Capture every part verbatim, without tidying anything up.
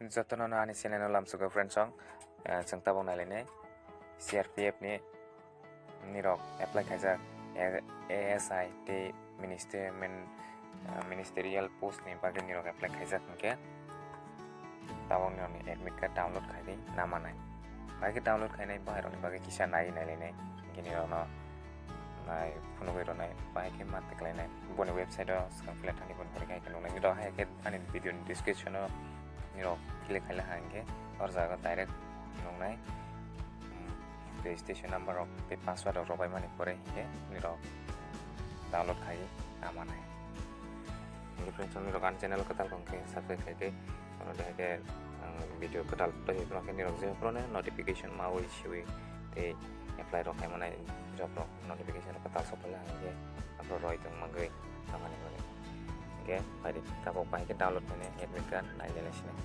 Jotono no ani channel no lamsugo friends song, eh, chwng tabuk nailainai C R P F ni nirok apply khaijak A S I tei ministry-, min-, eh, ministerial post ni bagwi nirok apply khaijak hinkhe tabuk nirokni admit card download khaidi namanai. Bahai khe download khainai bahairokni bagwi kisa nai nailainai hinkhe nirokno nai phunugwi rwnai, bahai khe ma tiklainai. Boni website o swkang phila thani boni pore khe hai khe nuknai. Nirok hai khe ani video ni description o nirok click khaila ha hinkhe or jaga direct nuknai. Hmm, registration number rok tei password rok robaimani pore hinkhe nirok download khai namanai. Hinkhe friends, nirok ani channel kwtal tong khe subscribe khai khe, ono de hai khe ang video kwtal twi phano khe nirok je phano notification ma ui siwi tei apply rok khai manai job rok notification rok kwtal sok phaila hinkhe aphuru roi tong mangwi tongmani bagwi. Hinkhe phaidi tabuk bahai khe download khainai admit card nai nai sinai.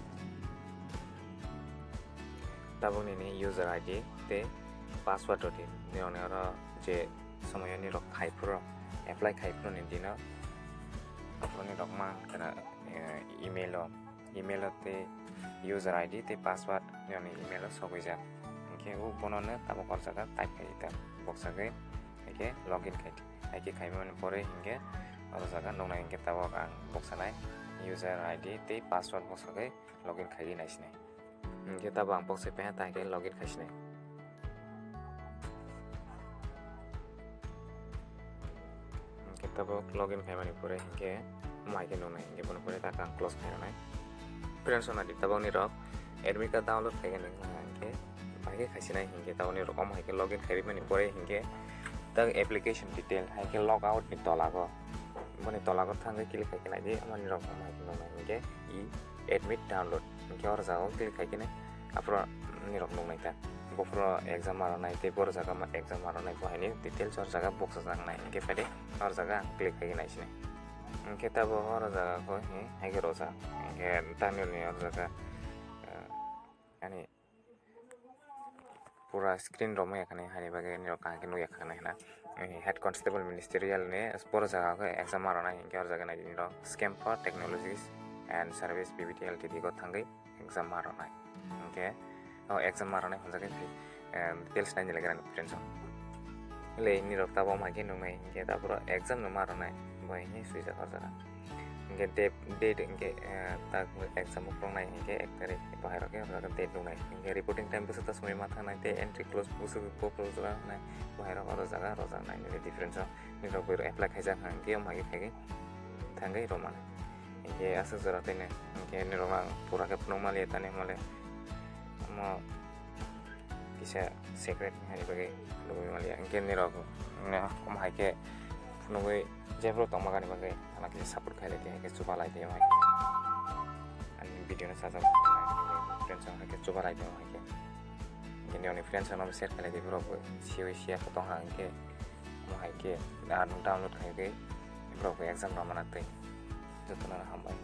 Tabuk nini user I D tei password rw di. Nini oro je somoyo nirok khai phuru, apply khai phuru ni dino aphuru nirok ma kana, eh, email o, email o tei user I D tei password nini email o sogwi jak. Hinkhe o bono no tabuk or jaga type khai ta boksagwi, hinkhe login khai di. Hinkhe khaimani pore hinkhe or jaga nuknai hinkhe tabuk ang boksanai user I D tei password boksagwi login khai di nai sinai. Hinkhe tabuk ang boksai paiha ta hinkhe login khai sinai. Hinkhe tabuk login khaimani pore hinkhe omo hai khe nuknai hinkhe bono pore ta ang close khai rwnai. Friends, sona di tabuk nirok admit card download khai khe nuknai hinkhe bahai khe khai sinai hinkhe tabuk nirok omo hai khe login khai rimani pore hinkhe ta application detail hai khe log out ni tola go, boni tola go thangwi click khai khe nai di omo nirok omo hai khe nuknai hinkhe i admit download hinkhe or jaga o click khai khe nai. Aphuru nirok nuknai ta. Buphuru exam ma rwnai tei boro jaga ma exam ma rwnai bo haini details or jaga boksajak nai. Hinkhe phaidi or jaga ang click khai nai sinai. Hinkhe tabuk or jaga kho hi hai khe rojak. Hinkhe tamni or jaga, eh, ani pura screen romwi yakha nai, haini bagwi nirok kaham khe nukya kha nai hwna. Eh, Head Constable Ministerial ni boro jaga khe exam ma rwnai hinkhe or jaga nai di nirok Scheme for Technologies and Service P V T L T D go thangwi exam ma rwnai. Hinkhe o exam ma rwnai hwnjak khe, em, details nai nilai gra friends o. Le nirok tabuk omo hai khe nuknai hinkhe tabuk exam no ma rwnai bo hinkhe swijak o jaga. Hinkhe date, date hinkhe, eh, tak exam o phunuknai hinkhe ek tarik bahai rok khe o jaga date nuknai. Hinkhe reporting time bwswk ta swmai ma thangnai tei entry close bwswk bo phunukjak nai bahai rok o jaga rojak nai nini difference o. Nirok bai apply khaijak hinkhe omo hai khe khai thangwi rwmani. Hinkhe aswk jora tei nai hinkhe nirok ang pura khe phunuk maliya tani mole omo kisa secret ni hani bagwi phunugwi maliya. Hinkhe nirok no omo hai khe phunugwi jephru tongma gani bagwi ano kisa support khailai di, hinkhe chuba lai di omo hai khe. Ani video no sajak friends rok hai khe chuba lai di omo hai khe. Hinkhe nirokni friends rok no share khailai di, borok bo siwi siya khe tongha hinkhe. Omo hai khe download khai khe borok bo exam rwmana twi. Jotono hambai.